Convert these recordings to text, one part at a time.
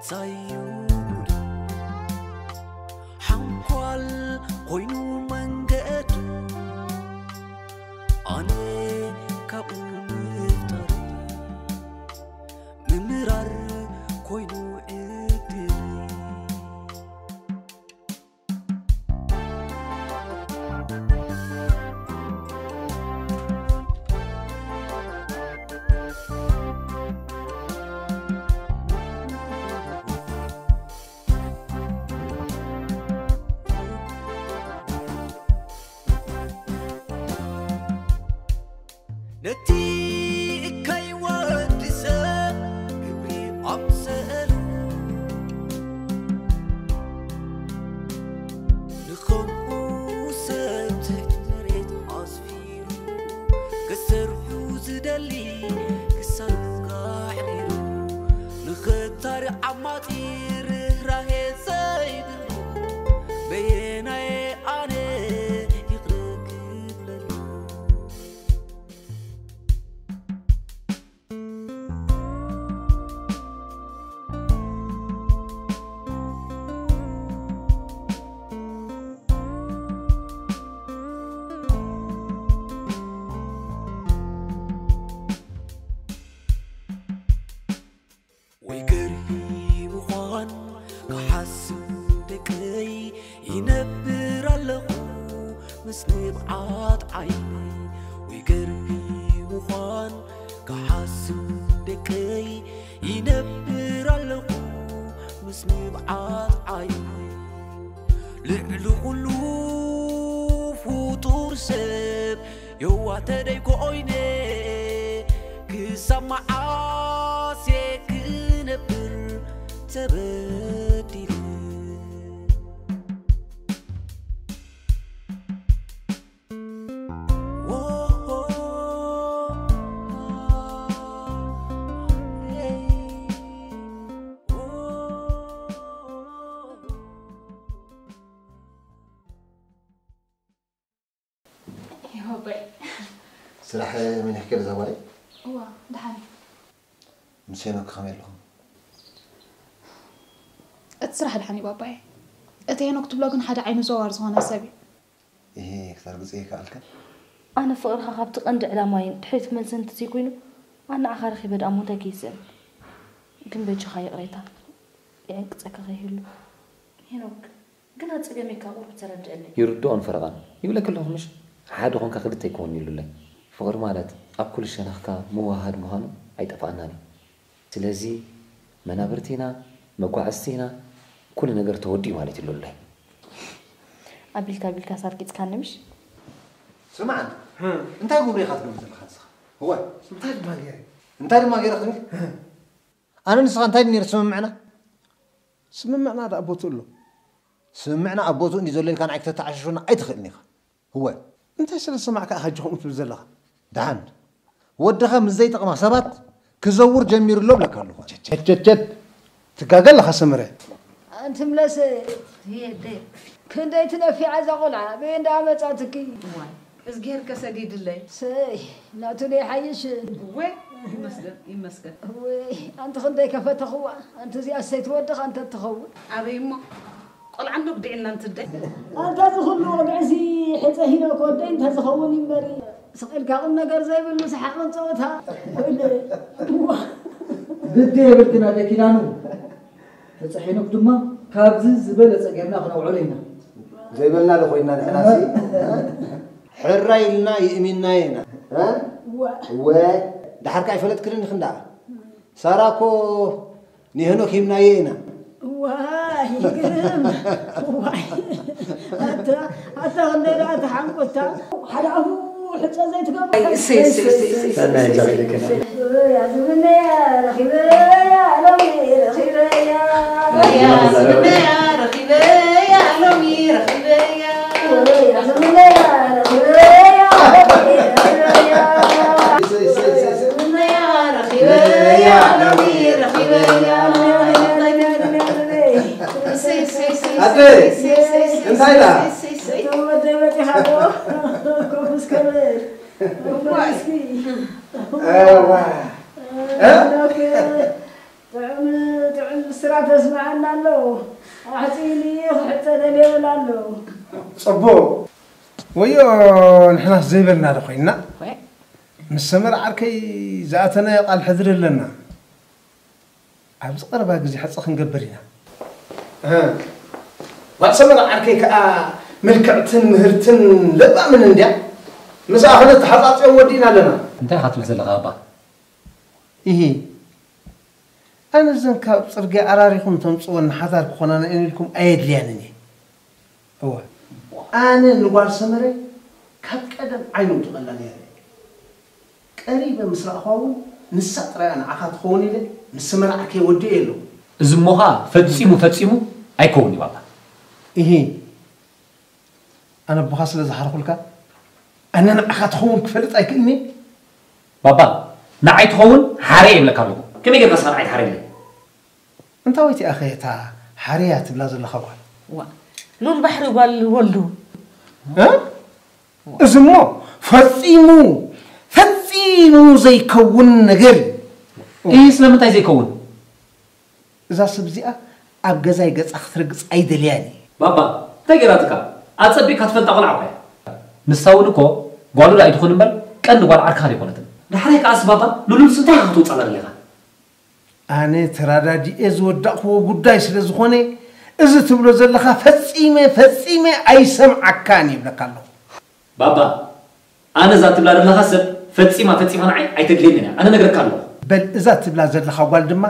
ታዩ ጉዱ ሓንኳል ኮይኑ መንገዱ ኣነ ካብኡ ምፍጣር ምምራር ኮይኑ ዕድል ነቲ እካይ ወዲ ሰብ ግብሪ ኣምሰሉ ንኸምኡ ሰብ ትሕቲ መሬት ኣስፊሩ ክሰርሑ ዝደሊ ክሳዱ ኣሕሪሩ ንኽታሪ ዓማጺ ርህራሄ ዘይብሉ በየናየ ኣነ ይቕረ ክብለሉ ወይ ገርሂ ምዃን ክሓስብ ደቀይ ይነብር ኣለኹ ምስ ንብዓት ዓይነይ ወይ ገርሂ ምዃን ክሓስብ ደቀይ ይነብር ኣለኹ ምስ ንብዓት ዓይነይ ልዕሊ ኩሉ ፍጡር ሰብ የዋተደይ ኮይነ ክሳብ መዓስ እየ ክነብር ተበዲለ ይሆበይ ስራሕ መኒሕኪ ዶ ዛጓለይ? እዋ ደሓን ምስ ሄኖክ ከመይ ኣለኹም? እቲ ስራሕ ደሓን እዩ ባባየ። እቲ ሄኖክ ትብሎ ግን ሓደ ዓይኑ ዘዋር ዝኾነ ሰብ እዩ። እሂ ክተርግጽ ይከኣልከ? ኣነ ፍቕርኻ ካብቲ ቀንዲ ዕላማይን ድሕሪት ክመልሰኒ እንተዘይኮይኑ ኣነ ንዓኻ ረኺበ ደኣ እሞ እንታይ ከይስእን። ግን በጃኻ ይቕሬታ የዕንቅጸካ ከይህሉ። ሄኖክ ግና ጸገመይ ካብ ቁሩብ ተረድኣለይ። ይርድኦን ፈረቓን ይብለኪ ኣለኹ ምሽ? ሓደ ኾንካ ክልተ ኣይኮን ኢሉለይ። ፍቕሪ ማለት ኣብ ኩሉ ሸነኽካ ምውህሃድ ምዃኑ ኣይጠፍኣናን እዩ። ስለዚ መናብርቲ ኢና፣ መጓዕዝቲ ኢና፣ ኩሉ ነገር ተወዲኡ ማለት እዩ ኢሉለይ። ኣቢልካ ኣቢልካስ ኣርጊጽካኒ ምሽ? ስማዕ እንታይ ጉብረ ኢኻ ትገብር ዘለኻ ንስኻ? እዋይ እንታይ ድማ ገይረ እንታይ ድማ ገይረ ክትብል ኣነ ንስኻ እንታይ ድዩ ነይሩ ስምምዕና? ስምምዕና ደኣ ቦትኡ ኣሎ። ስምምዕና ኣብ ቦትኡ እንድዩ ዘሎ ኢልካ ንዓይ ክተተዓሻሽወና ኣይትኽእልን ኢኻ። እወ። እንታይ ስለ ዝሰማዕካ ኢኻ ሕጂ ከምኡ ትብል ዘለኻ? ደሓን ወድኻ ምስ ዘይጠቕማ ሰባት ክዘውር ጀሚሩ ኣሎ እብለካ ኣለኹ። ቸቸቸቸት ትጋገ ኣለኻ ሰመረ። ኣንቲ ምለሰ ክንደይ ትነፊዓ እዛ ቆልዓ በየ እንዳመጻትኪ። እዝግሄር ከሰዲድለይ። ሰይ ናቱ ደይ ሓይሽ። እወ ይመስገን ይመስገን። ወይ ኣንቲ ክንደይ ከፈተኽዋ ኣንቲ እዚኣ ሰይቲ ወድኻ እንተ ትኸውን። ኣበይ እሞ ቆልዓ እንዶ ብድዕና እንትደይ። ኣንታ እዚ ኩሉ ወግዕዚ ሕፀ ሂኖ ክወደይ እንተ ዝኸውን ይንበሪ። ስቕ ኢልካ ቁም ነገር ዘይብሉ ሰሓቕን ፀወታ። ግዲ የብልክን ኣደ ኪዳኑ። ሕፀ ሄኖክ ድማ ካብዚ ዝበለፀ ጌርና ክነውዕሎ ኢና። ዘይበልና ዶ ኮይንና ንሕናሲ? ሕራይ ኢልና የእሚንናዮ ኢና። እወ። ደሓር ከኣ ኣይፈለጥክንን ኢኽን ደኣ። ሳራ እኮ ንሄኖክ ሂብናዮ ኢና። ዋይ ይግርም ዋይ ኣታ ኣታ ክንደይ ደኣ ተሓንቆታ ሓደ ኣፉ ሕፀ ዘይትገብር ሰይ ሰይ ሰይ ሰይ ዝምነያ ረኺበያ ሎሚ ረኺበያ ዝምነያ ረኺበያ ሎሚ ረኺበያ ዝምነያ ረኺበያ ሎሚ ረኺበያ ኣደ እንታይ ኢላ ምስራት የስምዓና ኣሎ። ኣሕጺኒ ክሕጸ ደልየ ይብል ኣሎ። ጽቡቕ። ወዮ፣ ንሕናስ ዘይበልና ዶ ኮይንና? ወይ። ምስ ሰመረ ዓርከይ ዝኣተናዮ ቃል ሕድሪ ኣለና። ኣብዚ ቀረባ ግዜ ሕጸ ክንገብር ኢና። እህ። ጓል ሰመረ ዓርከይ ከኣ ምልክዕትን ምህርትን ለባምን እንድያ። ምስኣ ክልተ ሓጻጽዮም ወዲእና ኣለና። እንታይ ኢኻ ትብል ዘለኻ ኣባ? ኢሂ። ኣነ እዘን ካብ ጽርግያ ኣራሪኹም ተምጽወን ንሓዳር ክኾናና እየን ኢልኩም ኣየድልያንን እየ። እወ። ኣነ ንጓል ሰመረ ካብ ቀደም ዓይኑ ውድቐላ ነይረ። ቀሪበ ምስ ረኣኽዋ እውን ንሳ ጥራይ እያ ንዓኻ ትኸውን ኢለ ምስ ሰመረ ዓርከይ ወዲኤ ኣለኹ። እዚ እሞ ኸኣ ፈጺሙ ፈጺሙ ኣይከውን እዩ ባባ። ኢሂ። ኣነ ኣቦኻ ስለ ዝሓርኹልካ፣ ኣነ ንዓኻ ትኸውን ክፈልጥ ኣይክእልኒ። ባባ፣ ንዓይ ትኸውን ሓርየ ይብለካ ኣለኹ። ከመይ ጌርካ ንስኻ ንዓይ ትሓርየለይ? እንታወይቲ ኣኸ እታ ሓርያ ትብላ ዘለኻ ጓል? ዋ፣ ሉል ባሕሪ ጓል ወልዱ። እ? እዚ እሞ ፈጺሙ፣ ፈጺሙ ዘይከውን ነገር እዩ። እይ፣ ስለምንታይ ዘይከውን? እዛ ሰብ እዚኣ ኣብ ገዛይ ገጻ ክትረግጽ ኣይደልያን እየ። ባባ፣ እንታይ ገይራትካ? ኣጸቢቕካ ትፈልጣ ቆልዓ እኮ እያ። ንሳ እውን እኮ ጓሉ ዶ ኣይትኹን እምበር፣ ቀንዲ ጓል ዓርክኻ ዶ ኣይኮነትን? ዳሕራይ ከኣስ ባባ፣ ንሉልስ እንታይ ኢኻ ክትውጻላ ደሊኻ? ኣነ ተራዳዲኤ ዝወዳእክዎ ጉዳይ ስለ ዝኾነ፣ እዚ ትብሎ ዘለኻ ፈጺመ፣ ፈጺመ ኣይሰምዓካን ይብለካ ኣለኹ። ባባ፣ ኣነ እዛ ትብላ ዘለኻ ሰብ ፈጺማ፣ ፈጺማ ንዓይ ኣይተድልየንን እያ። ኣነ ነግረካ ኣለኹ። በል እዛ ትብላ ዘለኻ ጓል ድማ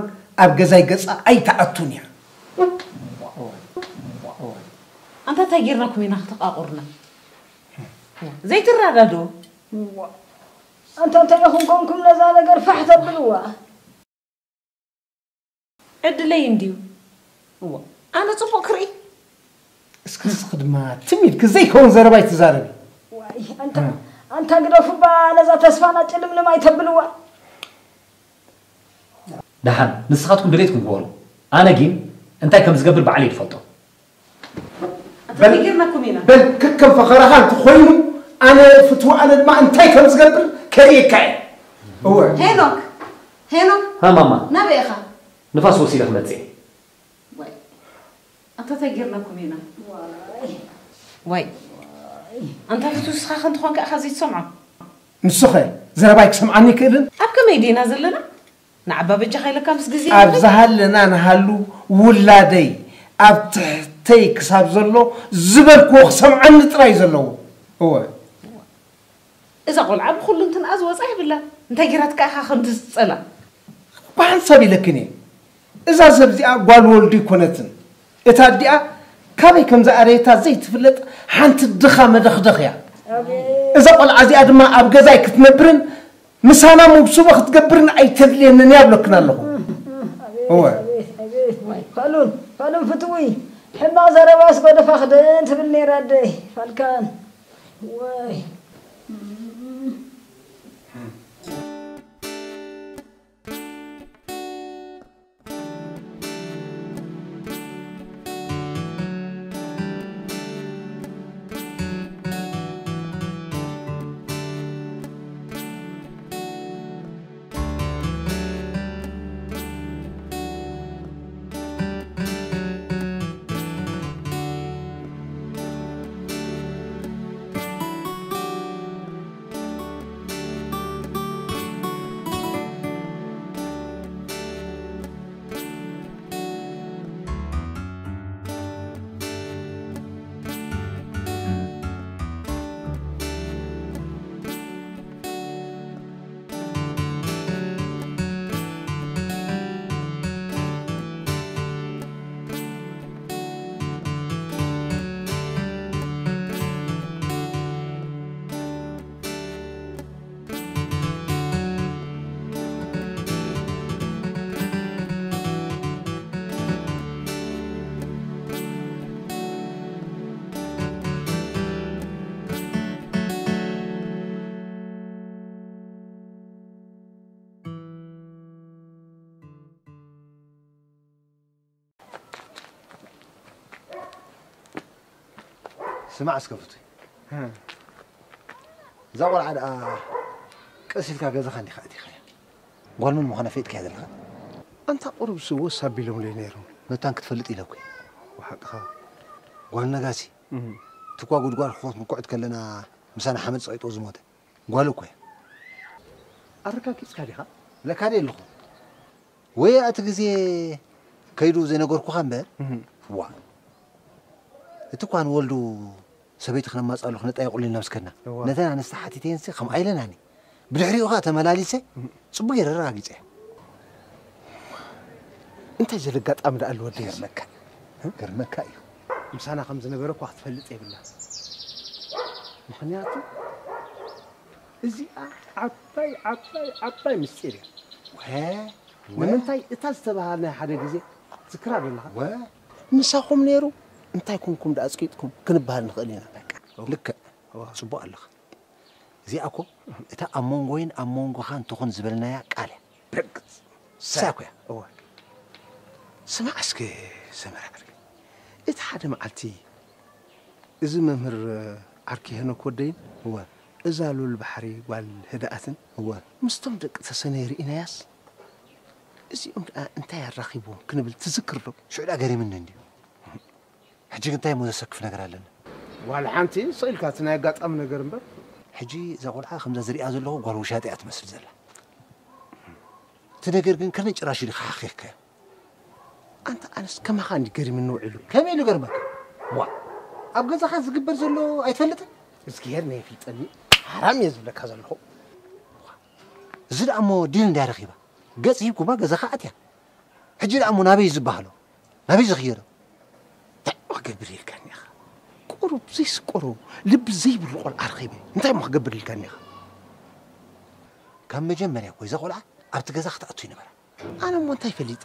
ኣብ ገዛይ ገጻ ኣይትኣቱን እያ። ኣንታ እንታይ ጌርናኩም ኢና ክተቃቁርና? ዘይትረዳድኡ? ኣንታ እንታይ ኢኹም ኮንኩም ነዛ ነገር ፋሕ ተብልዋ? ዕድለይ እንድዩ። እዋ፣ ኣነ ጽቡቕ ክርኢ። እስኪ ንስኺ ድማ ትም ኢልኪ ዘይከውን ዘረባ ኣይትዛረቢ። ዋይ፣ ኣንታ፣ እ። ኣንታ ግደፉ እባ ነዛ ተስፋና ጭልምልም ኣይተብልዋ። ደሓን፣ ንስኻትኩም ድሌትኩም ግበሩ። ኣነ ግን እንታይ ከም ዝገብር ባዕለይ ይፈልጦ። ኣንታ በል፣ እንታይ ጌርናኩም ኢና? በል፣ ከከም ፈኸራኻ እንተኾይኑ፣ ኣነ ፍትው ኣነ ድማ እንታይ ከም ዝገብር ከርእየካ እየ። እወ። ሄኖክ፣ ሄኖክ፣ ሃ፣ ማማ። ናበይ ኢኻ? ንፋስ ወሲደ ክመጽእ እየ። ዋይ፣ ኣንታ እንታይ ጌርናኩም ኢና? ዋይ። ኣንታ ፍትው ንስኻ ከ እንተኾንካ ኢኻ ዘይትሰምዖ? ንሱኸ ዘረባይ ክሰምዓኒ ይክእልን? ኣብ ከመይ ዲና ዘለና? ንዓባ በጃኻ ኢለካ ምስ ግዜ ኣብ ይኽእል። ዝሃለና ንሃሉ ውላደይ ኣብ ትሕተይ ክሳብ ዘሎ ዝበልክዎ ክሰምዓኒ ጥራይ ዘለዎ። እወ። እዛ ቆልዓ ብኹሉ እንትንኣ ዝወጻ የብላን። እንታይ ጌራትካ ኢኻ ከምዚ ዝጸላ? ብሓንሳብ ኢለክን እየ። እዛ ሰብ እዚኣ ጓል ወልዱ ኣይኮነትን። እታ ኣዲኣ ካበይ ከም ዝኣረየታ ዘይትፍለጥ ሓንቲ ድኻ መደኽደኽ እያ። ኣቤት። እዛ ቆልዓ እዚኣ ድማ ኣብ ገዛይ ክትነብርን ምሳና መብስቦ ክትገብርን ኣይተድልየንን እያ ብለክን ኣለኹ። ኣቤት፣ እወ። ኣቤት፣ ኣቤት። ፋሉን፣ ፋሉን ፍትውይ፣ ሕማቕ ዘረባስ ጎደፋ ክደን ትብል ነይራ ኣደይ። ፋልካን። ወይ። ስማዕ እስከ ፍቱይ። እዛ ቆልዓ ደኣ ቀስ ኢልካ ገዛኻ እንዲኻ ኣእቲኻያ። ጓል መን ምዃና ፈሊጥካያ ዘለኻ? ኣንታ ቁሩብ ስውስ ኣቢሎምለይ ነይሮም። መታን ክትፈልጥ ኢለ እኮ። ብሓቅኻ። ጓል ነጋሲ፣ እም። ትኳ ጉድጓድ ክኾት ምኩዕት ከለና ምሳና ሓመድ ጸቒጥዎ ዝሞተ። ጓል እኮ እያ። ኣረጋጊጽካ ዲኻ? ለካ ደይ ኣለኹ። ወይ ኣቲ ግዜ ከይዱ ዘይነገርኩኻ እምበር። እም። ዋ። እቲ እኳ ንወልዱ ሰበይቲ ክነማጻሉ ክነጣየቁሉ ኢልና ምስከድና። እዋ። ነተን ኣንስቲ ሓቲተየንሲ ከምኣ ኢለናኒ። ብድሕሪኡ ኸኣ ተመላሊሰ ጽቡቅ ገይረ ኣረጋጊጸ። እንታይ ዘለ ኣጋጣሚ ደኣ ኣለዎ ወደይ? ገርመካ እዩ። ገርመካ እዩ። ምሳና ከም ዝነበረ እኳ ክትፈልጥ የብላ። ምኽንያቱ እዚኣ ዓባይ ዓባይ ዓባይ ምስጢር እያ። ወ ንምንታይ እታ ዝተባሃልናይ ሓደ ግዜ ትዝክራ ዶ ኣለኻ? ወ ምሳኹም ነይሩ እንታይ ኮንኩም ደኣ ኣጽቂጥኩም ክንበሃል ንኽእል ኢና። በቃ። ልክዕ። እዋ። ጽቡቅ ኣለኻ። እዚኣ እኮ እታ ኣብ መንጎይን ኣብ መንጎኻን ትኹን ዝበልናያ ቃል እያ። ብርግጽ። እሳ እኮ እያ። እዋ። ስማዕ እስከ ሰመረ ዓርከይ። እቲ ሓደ መዓልቲ እዚ መምህር ዓርኪ ሄኖክ ወደይን እወ። እዛ ሉል ባሕሪ ጓል ህድኣትን እወ። ምስቶም ደቂ ተሰነይ ርኢናያስ እዚኦም ደኣ እንታይ ኣራኺብዎም ክንብል ትዝክር ዶ? ሽዑ ደኣ ገሪምኒ እንድዩ። ሕጂ ግን እንታይ እሞ ዘሰክፍ ነገር ኣለኒ? ዋላ ሓንቲ ስቕ ኢልካ እቲ ናይ ኣጋጣሚ ነገር እምበር። ሕጂ እዛ ቆልዓ ከምዛ ዝሪኣ ዘለኹ ጓል ውሻጢ እያ ትመስል ዘላ። እቲ ነገር ግን ከመይ ጭራሽ ኢልካ ሓኺኽካዮ? ኣንታ ኣነስ ከማኻ እንዲ ገሪምኒ ውዒሉ። ከመይ ኢሉ ገርመካ? ዋ ኣብ ገዛኻ ዝግበር ዘሎ ኣይትፈልጥን? እዝግሄር ናይ ፍልጠኒ ሓራም እየ ዝብለካ ዘለኹ። እዚ ደኣ እሞ ዲል እንድያ ረኺባ ገጽ ሂብኩማ ገዛኻ ኣትያ። ሕጂ ደኣ እሞ ናበይ እዩ ዝበሃሎ? ናበይ ዝኽየዶ? እንታይ ክገብር ኢልካኒ ኢኻ? ቁሩብ ዘይስቆሮ ልቢ ዘይብሉ ቆልዓ ረኺበ እንታይ እሞ ክገብር ኢልካኒ ኢኻ? ካብ መጀመርያ እኮ እዛ ቆልዓ ኣብቲ ገዛ ክትኣቱ ይነበራ። ኣነ እሞ እንታይ ፈሊጠ?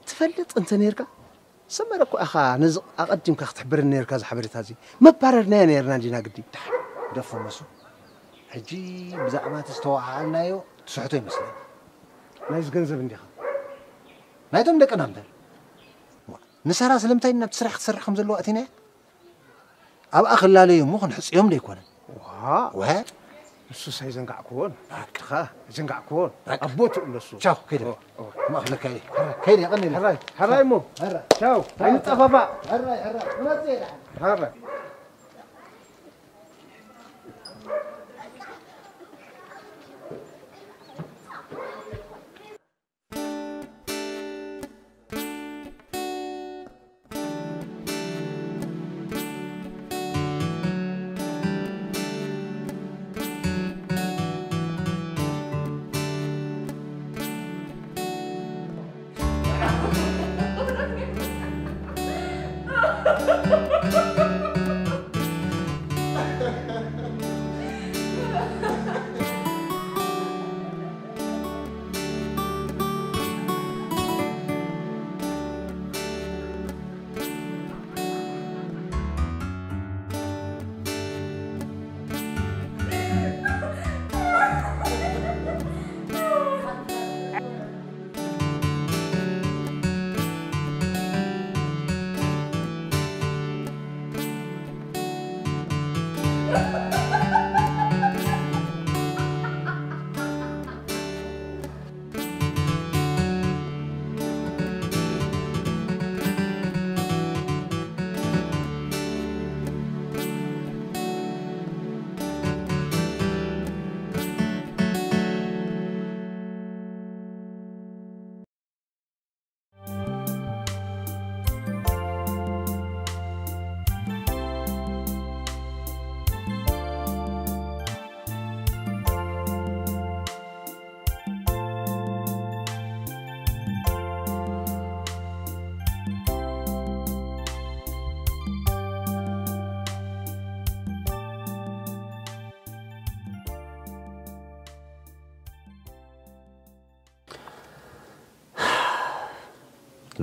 ትፈልጥ እንተ ነርካ ሰመረ እኮ ኢኻ ነዚ ኣቐዲምካ ክትሕብረኒ ነርካ። እዚ ሓበሬታ እዚ መባረርናዮ ነርና እንዲና ግዲ። ደፎ መሱ ሕጂ ብዛዕባ እቲ ዝተወዓዓልናዮ ትስሕቶ ይመስለኒ። ናይዚ ገንዘብ እንዲኻ ናይቶም ደቅና እምበር። ዋ፣ ንሳራ ስለምንታይ ናብቲ ስራሕ ክትሰርሕ ከም ዘለዋ ኣቲናያ? ኣብኣ ክላለዩ እሞ ክንሕጽዮም ደይኮነን። ዋ ወ ንሱስ ኣይዘንጋዕክዎን። ኣድካ ኣይዘንጋዕክዎን። በቃ። ኣቦቱ እለሱ ቻው፣ ከይደ። ኦ፣ ኦ። ማእኽለካ እየ። ከይደ፣ የቐንየለይ። ሕራይ ሕራይ እሞ ሕራይ። ቻው ኣይንጠፋፋእ። ሕራይ፣ ሕራይ። ክመጽእ እየ ደሓን። ሕራይ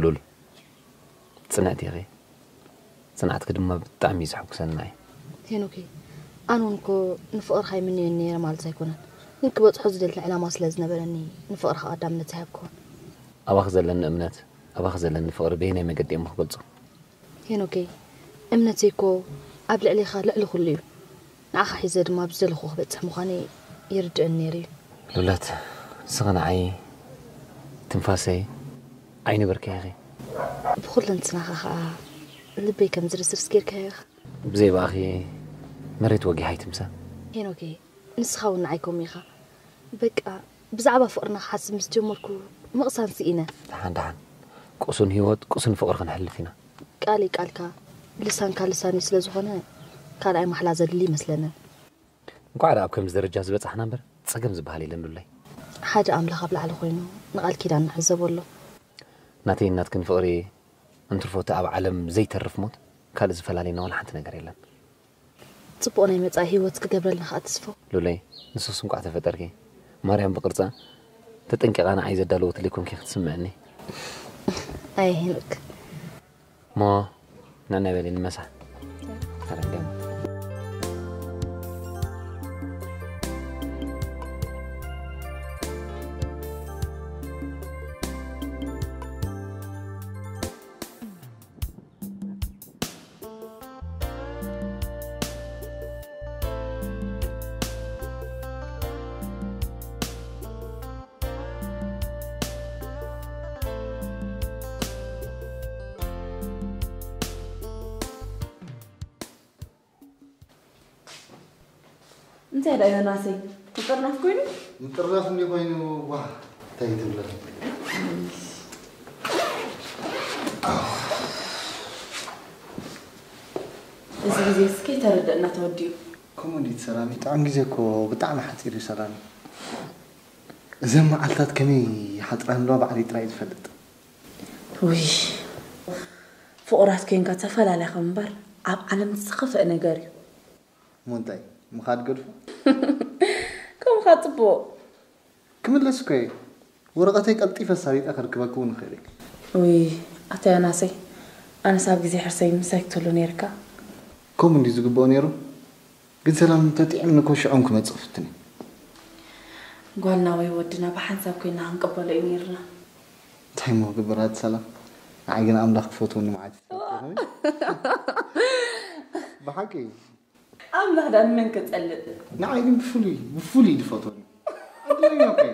ሉል፣ ጽንዕቲ ኢኺ። ጽንዓትኪ ድማ ብጣዕሚ እዩ ዘሐጉሰና እዩ። ሄኖከይ፣ ኣነ እውን እኮ ንፍቕርኻ ይምነየኒ ነይረ ማለት ኣይኮነን፣ ግን ክበጽሖ ዝደሊ ዕላማ ስለ ዝነበረኒ ንፍቕርኻ ቀዳምነት ኣይሃብክዎን። ኣባኺ ዘለኒ እምነት፣ ኣባኺ ዘለኒ ፍቕሪ በየናይ መገዲ እየ እሞ ክገልጾ? ሄኖከይ፣ እምነተይ እኮ ኣብ ልዕሌኻ ልዕሊ ኩሉ እዩ። ንዓኻ ሒዘ ድማ ኣብዚ ዘለኹ ክበጽሕ ምዃነይ ይርድእኒ ነይሩ እዩ። ሉለት፣ ንስኺ ንዓይ ትንፋሰይ፣ ኣይነበርካይ ኢኺ። ብኹለንትናኻ ኸኣ ልበይ ከም ዝርስርስ ጌርካዮ ኢኻ። ብዘይ ብኣኺ መሬት ወጊሓ ኣይትምሳን። ሄኖከይ፣ ንስኻ እውን ንዓይ ከምኡ ኢኻ። በቃ፣ ብዛዕባ ፍቕርና ክሓስብ ምስ ጀመርኩ ምቕሳን ስኢነ። ደሓን ደሓን። ቁሱን ህይወት፣ ቁሱን ፍቕሪ ክንሕልፍ ኢና። ቃለይ ቃልካ፣ ልሳንካ ልሳነይ ስለ ዝኾነ፣ ካልኣይ ማሕላ ዘድሊ ይመስለንን። እንኳዕ ደኣ ኣብ ከምዚ ደረጃ ዝበጻሕና እምበር፣ ጸገም ዝበሃል የለን ሉለይ። ሓደ ኣምላኽ ኣብ ላዕሊ ኮይኑ ንቓል ኪዳንና ሕዘቦ ኣሎ። ናተይን ናትክን ፍቕሪ እንትርፎ እቲ ኣብ ዓለም ዘይተርፍ ሞት ካልእ ዝፈላልየና ዋላ ሓንቲ ነገር የለን። ጽቡቕ ናይ መጻኢ ህይወት ክገብረልና ከኣ ተስፎ። ሉለይ፣ ንስኽስ እንኳዕ ተፈጠርኪ። ማርያም ብቕርጻ ተጠንቂቓ ንዓይ ዘዳለወትለይ ኮንኪ ክትስምዕኒ። ኣየ ሄኖክ። እሞ ናናይ በሊ ንመሳ። ኣረጋም። እንታይ ደኣ ዮናሰይ? ምጥርናፍ ኮይኑ? ምጥርናፍ እንዲ ኮይኑ፣ ዋ፣ እንታይ ትብለ? እዚ ግዜ እስከ ተረድእና ተወዲኡ። ከምኡ እንዲ ሰላም፣ ብጣዕሚ ግዜ እኮ ብጣዕሚ ሓፂር እዩ ሰላም። እዘን መዓልታት ከመይ ይሓፅራ ኣለዋ ባዕለይ ጥራይ ዝፈልጥ። ውይ፣ ፍቑራት ኮይንካ ተፈላለኻ እምበር ኣብ ዓለም ዝኸፍአ ነገር እዩ። እሞ እንታይ፣ ምኻድ ገድፎ? ከምኻ ጽቡቕ። ክምለስ እኮ እየ። ወረቐተይ ቀልጢፈ ኣሳሊጠ ከርክበኪ እውን እኽእል እየ። ውይ፣ ኣታ ዮናሰይ፣ ኣነስ ኣብ ግዜ ሕርሰይ ምሳይ ክትህሉ ነይርካ። ከምኡ እንድዩ ዝግብኦ ነይሩ። ግን ሰላም እንተጥዒምኒ እኮ ሽዑ እውን ክመጽእ ክፍትን እየ። ጓልና ወይ ወድና ብሓንሳብ ኮይንና ክንቅበሎ እዩ ነይርና። እንታይ እሞ ክገብር ኣቲ ሰላም? ንዓይ ግን ኣምላኽ ክፈትወኒ መዓት እዩ ዝፈትወኒ። ብሓቂ። ኣምላኽ ደኣ ንመን ከጸልእ? ንዓይ ግን ብፍሉይ፣ ብፍሉይ እዩ ዝፈትወኒ። ዕድለኛ እኮ እየ።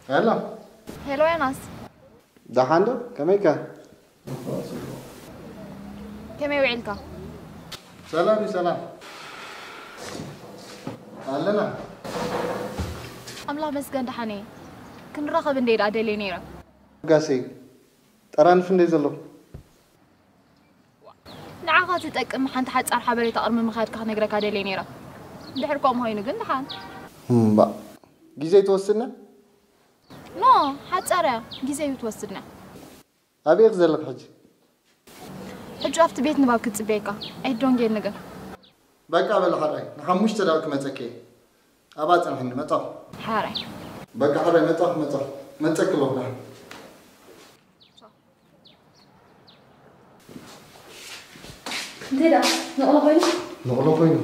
ሄሎ። ሄሎ ዮናስ። ደሓን ዶ? ከመይከ? ከመይ ውዒልካ? ሰላም እዩ፣ ሰላም። ኣለና። ኣምላኽ መስገን ደሓን እየ። ክንራኸብ እንደ ኢዳ ደልየ ነይረ። ጋሰይ፣ ጠራንፍ እንደ ዘለኹ። ንዓኻ ትጠቅም ሓንቲ ሓጻር ሓበሬታ ቅድሚ ምኻድካ ክነግረካ ደልየ ነይረ። ድሕር ከምኡ ኮይኑ ግን ደሓን። እምባእ፣ ግዜ ትወስድና? ኖ፣ ሓጻር እያ፣ ግዜ እዩ ትወስድና። ኣበይ ኢኺ ዘለኺ ሕጂ? ሕጂ ኣብቲ ቤት ንባብ ክጽበየካ። I don't get ነገር። በቃ በል ሓራይ፣ ንሓሙሽተ ደቂቕ ክመጸኪ እየ። ኣብኣ ጽንሕኒ፣ መጻኹ። ሓራይ። በቃ ሓራይ፣ መጻኹ፣ መጻኹ። መጸኪ ኣለኹ ደሓን። እንታይ ደኣ? ንቕሎ ኮይኑ? ንቕሎ ኮይኑ።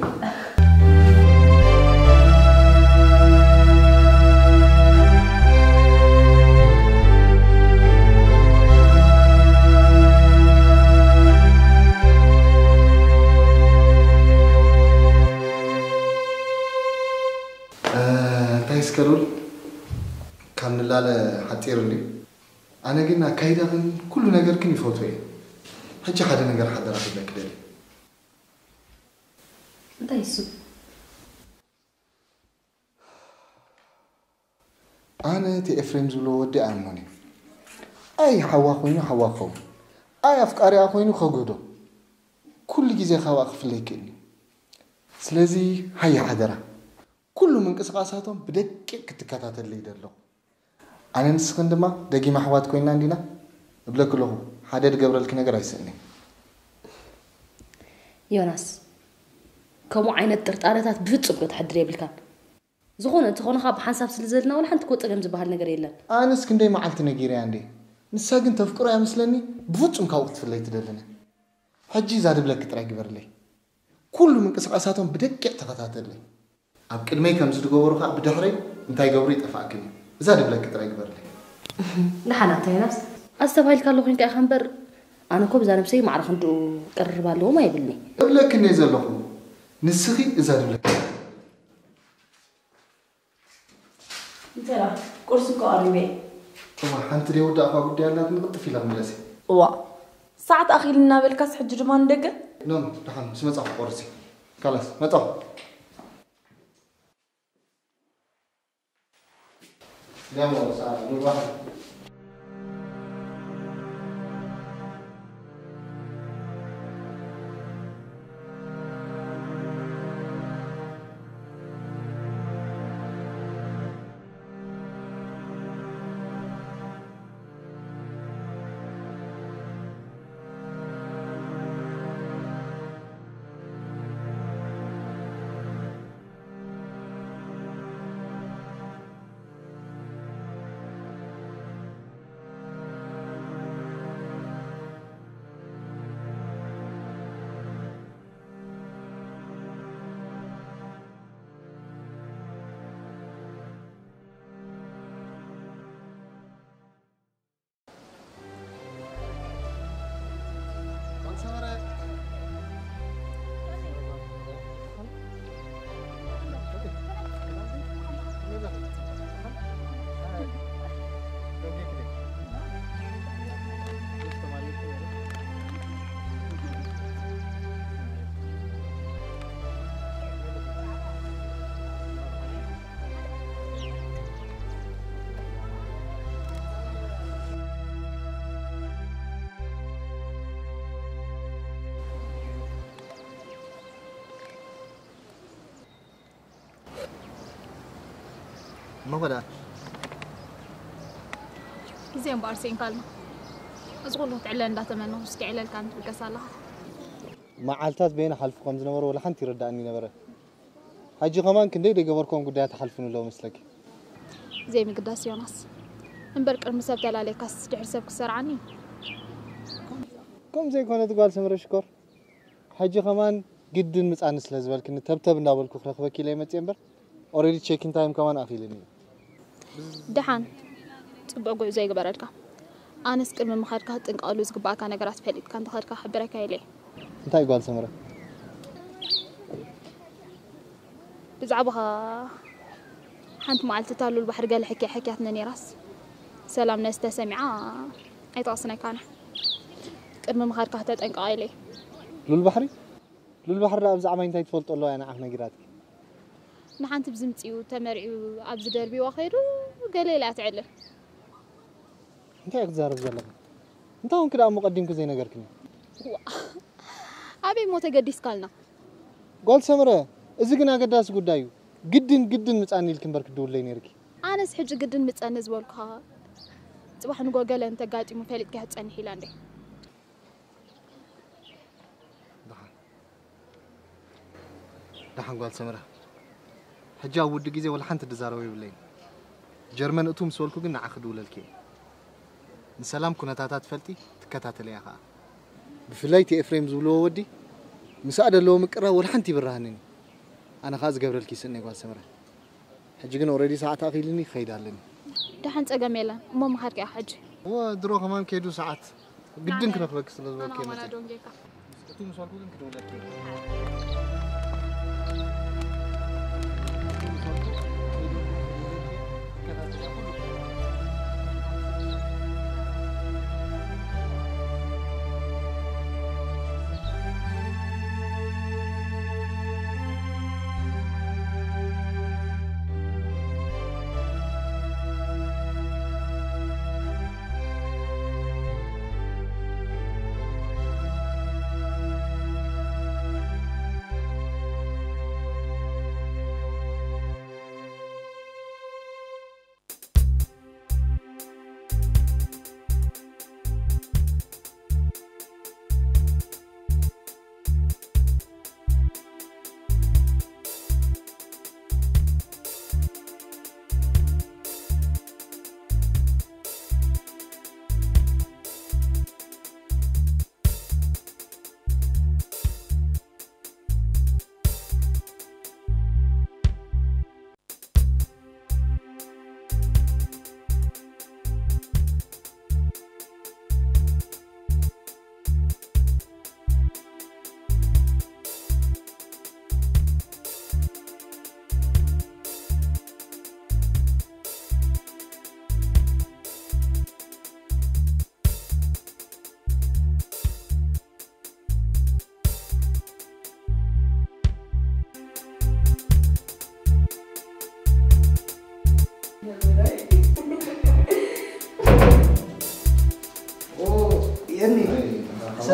እ፣ እንታይ እስከ ሉል፣ ካብ ንላለ ሓጺር እንድዩ። ኣነ ግን ኣካይዳኽን ኩሉ ነገርክን ይፈትዎ እየ። ሕጂ ሓደ ነገር ሓደራ ክብለኪ ደልየ። እንታይ እሱ? ኣነ እቲ ኤፍሬም ዝብሎ ወዲ ኣየምኖን እየ። ኣይ ሓዋ ኮይኑ ሓዋ ክኸውን፣ ኣይ ኣፍቃሪኣ ኮይኑ ከግህዶ፣ ኩሉ ግዜ ካብኣ ክፍለ ኣይክእልን እዩ። ስለዚ ሃየ ሓደራ፣ ኩሉ ምንቅስቓሳቶም ብደቂቕ ክትከታተልለይ ይደሊ ኣለኹ። ኣነ ንስኽን ድማ ደጊም ኣሕዋት ኮይንና እንዲና? እብለኪ ኣለኹ፣ ሓደ ድገብረልኪ ነገር ኣይስእንን። ዮናስ፣ ከምኡ ዓይነት ጥርጣረታት ብፍጹም ከተሕድር የብልካን። ዝኾነ እንተኾነ ኸኣ ብሓንሳብ ስለ ዘለና ዋላ ሓንቲ እኮ ጸገም ዝበሃል ነገር የለን። ኣነስ ክንደይ መዓልቲ ነጊረያ እንዴ? ንሳ ግን ተፍቅሮ እያ መስለኒ፣ ብፍጹም ካብኡ ክትፍለይ ትደልን እያ። ሕጂ እዛ ድብለኪ ጥራይ ግበርለይ። ኩሉ ምንቅስቓሳቶም ብደቂቕ ተኸታተለይ። ኣብ ቅድመይ ከምዚ ዝገበሩ ኸኣ ብድሕረይ እንታይ ገብሩ ይጠፍኣክን እዩ። እዛ ድብለኪ ጥራይ ግበርለይ። ደሓን ኣታ ዮናስ፣ ኣስተባሂልካ ኣሎ ኮንካ ኢኻ እምበር፣ ኣነ እኮ ብዛ ነብሰይ ማዕረ ክንድኡ ቅርርብ ኣለዎም ኣይብልኒ። እብለኪ እየ ዘለኹ። ንስኺ እዛ ድብለኪ። እንተ ደኣ ቁርሲ እኮ ቀሪበ። እዋ፣ ሓንቲ ደይወዳእኳ ጉዳይ ኣላትኒ፣ ቅልጥፍ ኢላ ክምለስ እየ። እዋ፣ ሰዓት ኣኺሉ እናበልካስ ሕጂ ድማ ንደገ? ኖ፣ ኖ፣ ደሓን ምስ መጻኹ ክቆርስ እየ። ካላስ፣ መጻኹ። ደሞ ሰዓት ንባህ። እሞ ኸ ደኣ? ግዜ እምበኣር ስኢንካልና። እዚ ኩሉ ክትዕለ እንዳተመነኹስ ክዕለልካ እንትብገስ ኣለኻ። መዓልታት በየን ሓልፉ ከም ዝነበረ ወላ ሓንቲ ይርዳእኒ ነበረ። ሕጂ ከማን ክንደይ ደይገበርኮም ጉዳያት ሓልፉኒ ኣለዉ መስለኪ። ዘይምግዳስ ዮናስ። እምበር ቅድሚ ሰብ ተላለይካስ ድሕሪ ሰብ ክሰርዓኒ? ከም ዘይኮነት ጓል ሰምረ ሽኮር። ሕጂ ከማን ግድን ምጻኒ ስለ ዝበልክኒ ተብተብ እንዳበልኩ ክረኽበኪ ኢለ መጽየ እምበር፣ ኦሬዲ ቼኪን ታይም ከማን ኣኺልኒ እዩ። ደሓን፣ ጽቡቕ ጉዕዞ ይግበረልካ። ኣነስ ቅድሚ ምኻድካ ክትጥንቀቐሉ ዝግባኣካ ነገራት ፈሊጥካ እንተኸድካ ክሕብረካ ኢለ እየ። እንታይ ጓል ሰምረ? ብዛዕባኻ ሓንቲ መዓልቲ እታ ሉል ባሕሪ ገለ ሕክያ ሕክያትኒ ነይራስ፣ ሰላም ነዚ ተሰሚዓ ኣይትቐስነካን እያ። ቅድሚ ምኻድካ ክተጠንቅቓ ኢለ እየ። ሉል ባሕሪ? ሉል ባሕሪ ደኣ ብዛዕባይ እንታይ ትፈልጦ ኣለዋ እያ ንዓኽ ነጊራትኪ? ንሓንቲ ብዝምጽኡ ተመርዕዩ ኣብዚ ደርቢዋ ከይዱ ገለ ኢላ እያ ትዕልል። እንታይ ኢኺ ክትዛረቢ ዘለኺ? እንታይ ኮንኪ ደኣ እሞ ቀዲምኪ ዘይነገርክኒ? ዋ፣ ኣበይ እሞ ተገዲስካልና? ጓል ሰምረ፣ እዚ ግን ኣገዳሲ ጉዳይ እዩ። ግድን፣ ግድን ምጻኒ ኢልኪ እምበር ክድውለይ ነይርኪ። ኣነስ ሕጂ ግድን ምጸኒ ዝበልኩኻ፣ ጽባሕ ንጎ ገለ እንተጋጢሙ ፈሊጥኪ ክትጸንሒ ኢላ እንዴ። ደሓን። ደሓን ጓል ሰመረ። ሕጂ ኣብ ውዲ ግዜ ወላ ሓንቲ ድዛረቦ የብለይን። ጀርመን እቱ ምስ በልኩ ግን ንዓኺ ክድውለልኪ እየ። ንሰላም ኩነታታ ትፈልጢ፣ ትከታተልያ ኸኣ። ብፍላይ እቲ ኤፍሬም ዝብልዎ ወዲ፣ ምስኣ ደለዎ ምቅራብ ወላ ሓንቲ ይብርሃንን እዩ። ኣነ ኸኣ ዝገብረልኪ ይስእን እየ ጓል ሰመረ። ሕጂ ግን ኦረዲ ሰዓት ኣኺልኒ ክኸይድ ኣለኒ። ደሓን ጸገም የለን። እሞ ምኻድካ ኢኻ ሕጂ። እወ፣ ድሮ ከማን ከይዱ ሰዓት። ግድን ክረኽበኪ ስለ ዝበልኩ እየ መጺአ። ዶንጌካ። እቱ ምስ በልኩ ግን ክድውለልኪ እየ።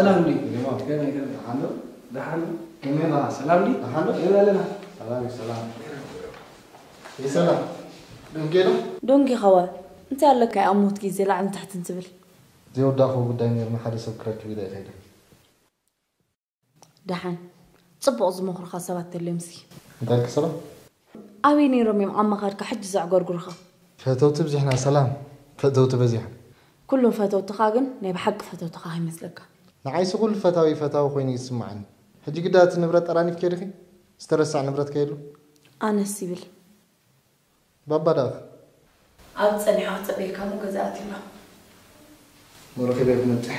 ሰላም ዲ? ሪሞ። ከመይ፣ ከመይ? ደሓን ዶ? ደሓን ዶ? ከመይ ኢኻ? ሰላም ዲ? ደሓን ዶ? ይብላ ኣለና። ሰላም፣ ሰላም። ይሰላም። ደንጌ ዶ? ዶንጌ ኸወ፣ እንታይ ኣለካ ኣብ ሞት ግዜ ላዕልን ታሕትን ትብል? ዘይወዳእኹ ጉዳይ ነይርና፣ ሓደ ሰብ ክረክብ ኢለ እየ ከይደ። ደሓን። ጽቡቕ ዝመኽሩኻ ሰባት ተልዮም እስኪ። እንታይ ኢልኪ ሰላም? ኣበይ ነይሮም እዮም ኣብ ምኻድካ ሕጂ ዘዕጎርጉሩኻ? ፈተውቲ ብዚሕና ሰላም፣ ፈተውቲ በዚሖም። ኩሎም ፈተውትኻ ግን ናይ ብሓቂ ፈተውትኻ ከይመስለካ። ንዓይሲ ኩሉ ፈታዊ ፈታዊ ኮይኑ ይስምዓኒ። ሕጂ ግዳ እቲ ንብረት ጠራኒፍኪዮ ዲኺ? ዝተረሳዕ ንብረት ከየሉ? ኣነስ ይብል። ባባ ደኣ? ኣብ ጸኒሑ ክጽበየካ እሞ ገዛ ኣትዩ ኣሎ። ንረኺበ ክመጽእ።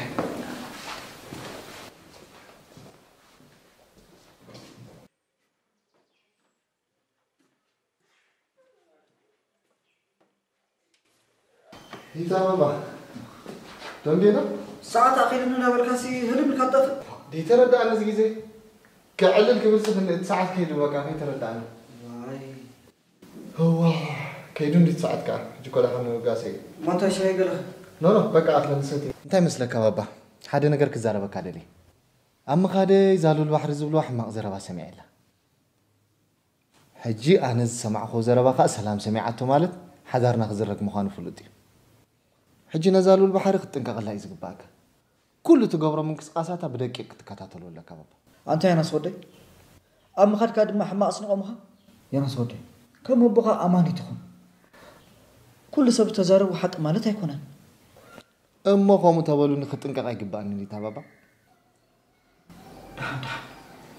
ይታ ባባ። ደንጌ ዶ? ሰዓት ኣኺሉኒ እናበልካሲ ህልም ኢልካ ትጠፍእ። ደይተረዳእኒ እዚ ግዜ። ከዕልል ክብል ስኽኒ እቲ ሰዓት ከይዱ በቃ ከይተረዳእኒ። ዋይ። እዋ፣ ከይዱ እንዲት ሰዓት ከኣ። ሕጂ እኮ ደሓን ምብጋሰ እዩ። እሞ እንታይ ሻሂ ገለኸ? ኖ፣ ኖ፣ በቃ ኣትለኒ ሰትየ። እንታይ መስለካ ባባ? ሓደ ነገር ክዛረበካ ደልየ። ኣብ ምኻደይ ዛሉል ባሕሪ ዝብልዋ ሕማቕ ዘረባ ሰሚዐ ኣላ። ሕጂ ኣነ ዝሰማዕክዎ ዘረባ ከኣ ሰላም ሰሚዓቶ ማለት ሓዳርና ክዝረግ ምዃኑ ፍሉጥ እዩ። ሕጂ ነዛ ሉል ባሕሪ ክትጥንቀቐላ እዩ ዝግባእካ። ኩሉ ትገብሮ ምንቅስቓሳታ ብደቂቕ ክትከታተሎ ኣለካ ባባ። ኣንታ ዮናስ ወደይ፣ ኣብ ምኻድካ ድማ ሕማቕ ስንቖ ምዃን? ዮናስ ወደይ፣ ከም ኣቦኻ ኣማኒ ትኹን። ኩሉ ሰብ ተዛረቡ ሓቂ ማለት ኣይኮነን። እሞ ከምኡ ተበሉኒ ክጥንቀቕ ኣይግባእንን እዩ እታ ባባ? ደሓን፣ ደሓን፣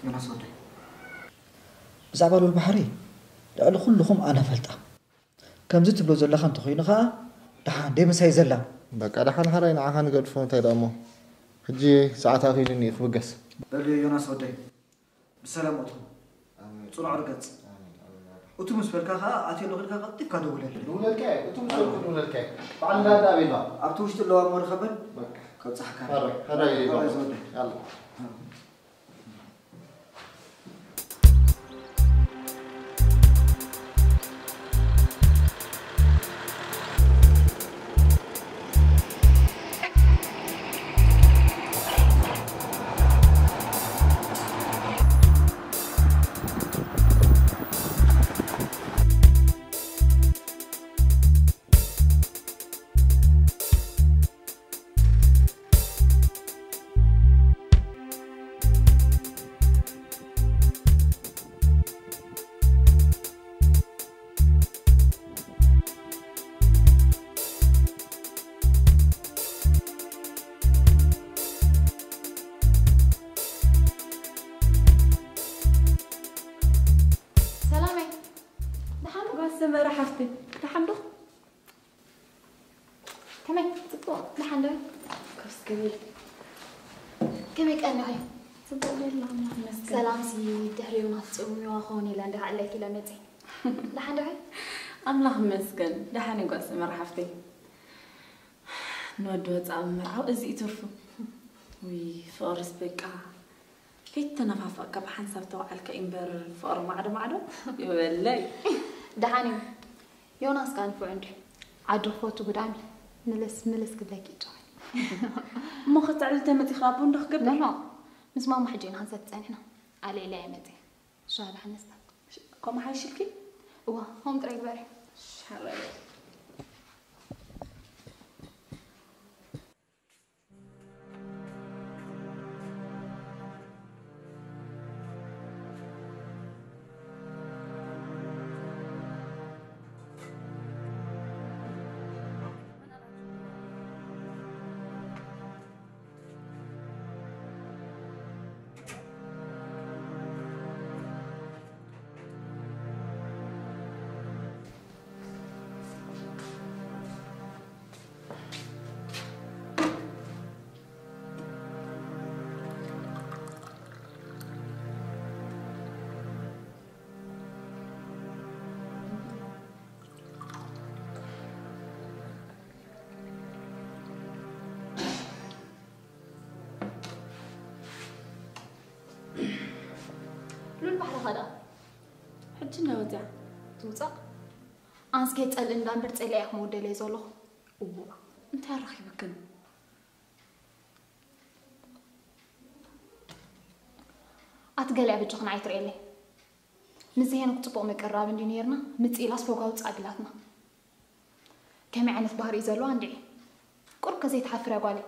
ዮናስ ወደይ። ብዛዕባ ሉል ባሕሪ ልዕሊ ኩልኹም ኣነ ፈልጣ። ከምዚ ትብሎ ዘለኻ እንተኾይኑ ኸኣ፣ ደሓን፣ ደይ ምሳይ ዘላ። በቃ፣ ደሓን፣ ሓራይ ንዓኻ ንገድፎ፣ እንታይ ደኣ እሞ። ሕጂ ሰዓት ኣኺሉኒ እዩ ክብገስ። በል ዮናስ ወደይ፣ ብሰላም እቶ። ኣሜን። ጽኑዕ ርገጽ። ኣሜን፣ ኣሜን፣ ኣሜን። እቱ ምስ በልካ ኸኣ፣ ኣትዮ ኣሎ ኽድካ ቀልጢፍካ ደውለለይ። ደውለልካ እየ፣ እቱ ምስ በልኩ ደውለልካ እየ። በዓል እንዳዳ ኣቤላ። ኣብቲ ውሽጢ ኣለዋ እሞ ርኸበን። በቃ። ከብጽሓካ። ሓራይ፣ ሓራይ፣ ሓራይ ይበል። ዝወደይ። ያላ። ሰላመይ፣ ደሓን ዶ? ጓል ሰመረ ሓፍተይ፣ ደሓን ዶ? ከመይ? ጽቡቕ፣ ደሓን ዶ? ኮፍ እስከ በሊ። ከመይ ቀኒኺ? ጽቡቕ በሊ፣ ኣምላኽ ይመስገን። ሰላምሲ ድሕሪ ዮናስ ጽምዋ ክኸውን ኢለ እንዳ ከዕለልኪ ኢለ መጽየ። ደሓን ዶ? ኣምላኽ ይመስገን፣ ደሓን እየ ጓል ሰመረ ሓፍተይ። ንወዲ ወጻኢ ምምርዓው እዚ እዩ ትርፉ። ውይ፣ ፍቕርስ በቃ። ከይተነፋፈቕካ ብሓንሳብ ተባዕልካ እምበር ፍቕሪ ማዕዶ ማዕዶ ይበለይ። ደሓን እዩ። ዮናስ ከኣ ንፉዕ እንድዩ። ዓዱ ክፈቱ ግዳም እዩ። ምልስ ምልስ ክብለኪ ይጨዋል። እሞ ከተዕልል ተመጺኻ ኣቦ እንዶ ክገብር? ኖ፣ ኖ። ምስ ማማ ሕጂ ኢና ክንሰቲ ጸኒሕና። ኣለ ኢለ እየ መጺአ። ሻሂ ደሓን ንስተ። ከምኡ ሓይሽልኪ? እዋ፣ ከምኡ ጥራይ ግበሪ። ሻረይ። ሉል ባሕርኻ ደኣ? ሕጂ እንዳ ወጽያ። ትውጻእ? ኣንስ ከይትጸልእ እንዳ እምበር ጸሊኣ እየ ክመውት ደልየ ዘለኹ። እዋ፣ እንታይ ኣረኺብክን? ኣቲ ገሊኣ ብጅኽና ኣይትርእየለይ። ምስ ሄኖክ ጽቡቕ ምቅርራብ እንዲ ነይርና፣ ምጽእ ኢላስ ፎግ ኣውጽእ ኣቢላትና። ከመይ ዓይነት ባህሪ እዩ ዘለዋ እንድዒ? ቁሩብ ከ ዘይትሓፍር እያ ጓለይ።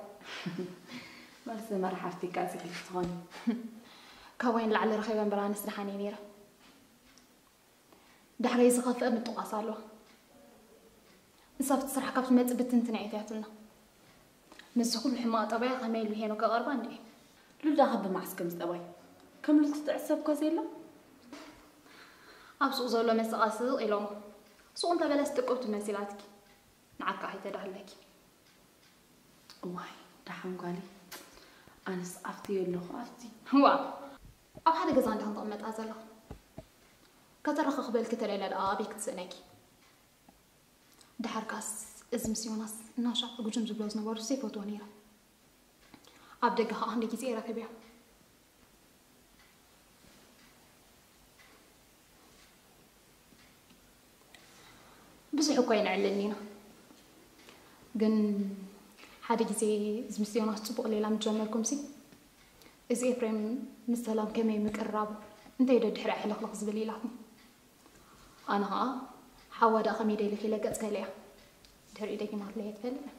መልሲ መራሕፍቲ እካ እዚ ሕልፍ ትኾኒ። ካብ ወይን ላዕሊ ረኺበ እምበር ኣነስ ደሓን እየ ነይረ። ዳሕረይ ዝኸፍአ ምጥቋስ ኣለዋ። ንሳ ኣብቲ ስራሕ ካብ ትመጽእ ብትንትን እያ ኣትያትና። ምስዚ ኩሉ ሕማቕ ጠባያ ከመይ ኢሉ ሄኖክ ከቐርባ እንድዒ? ሉዳ ካብ ብመዓስ ከም ዝጠባይ ከም ሉል ትጥዕስ ሰብ እኳ ዘየላ። ኣብ ሱቕ ዘሎ መስቓ ስቕ ኢሎሞ። ሱቕ እንተበለስ ጥቁብ ትመስላትኪ። ንዓካ ከይተዳህለኪ። እዋይ ደሓን ጓለይ። ኣነስ ኣብቲ የለኹ ኣብቲ። ዋ ኣብ ሓደ ገዛ እንዲኹም ትቕመጣ ዘለኹ። ከተረኻኽበልኪ ተደልያ ደኣ ኣበይ ክትስእነኪ? ድሓርካስ እዚ ምስ ዮናስ እናሻዕ ጉጅም ዝብሎ ዝነበሩ ዘይፈትዎ ነይረ። ኣብ ደገ ኸዓ ክንደይ ግዜ ይረክብያ። ብዙሕ እኮ ኣይንዕልልን ኢና። ግን ሓደ ግዜ እዚ ምስ ዮናስ ጽቡቕ ሌላ ምስ ጀመርኩምሲ፣ እዚ ኤፍሬም ምስ ሰላም ከመይ ምቅርራቡ፣ እንታይ ዶ ድሕሪኣ ሕልኽልኽ ዝብል ኢላትኒ። ኣነ ኸዓ ሓዋ ደኣ ከመይ ደሊኺ ኢለ ገጽ ከልያ። ድሕሪኡ ደጊማትለይ ኣይትፈልጥን።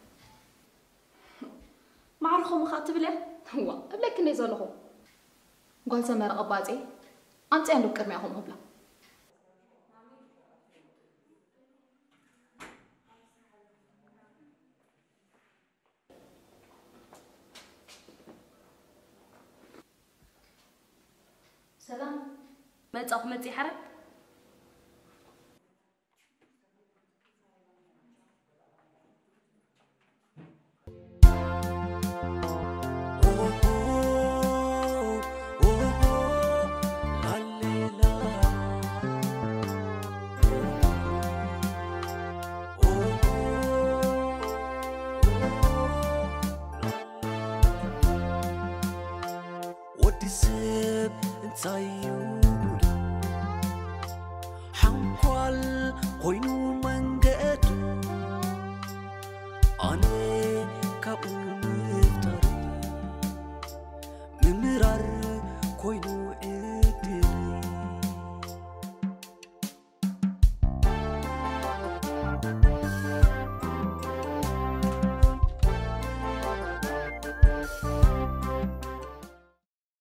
ማዕረ ከምኡ ኸዓ ትብል እያ። እዋ እብለኪ እንደ ዘለኹ ጓል ሰመረ ቀባጼ ኣምፅያ እንዶ ቅድሚያ ከምኡ ክብላ። ሰላም መጻኹ መጺ ሓራት። ወዲ ሰብ እንታይ እዩ ሓንኳል ኮይኑ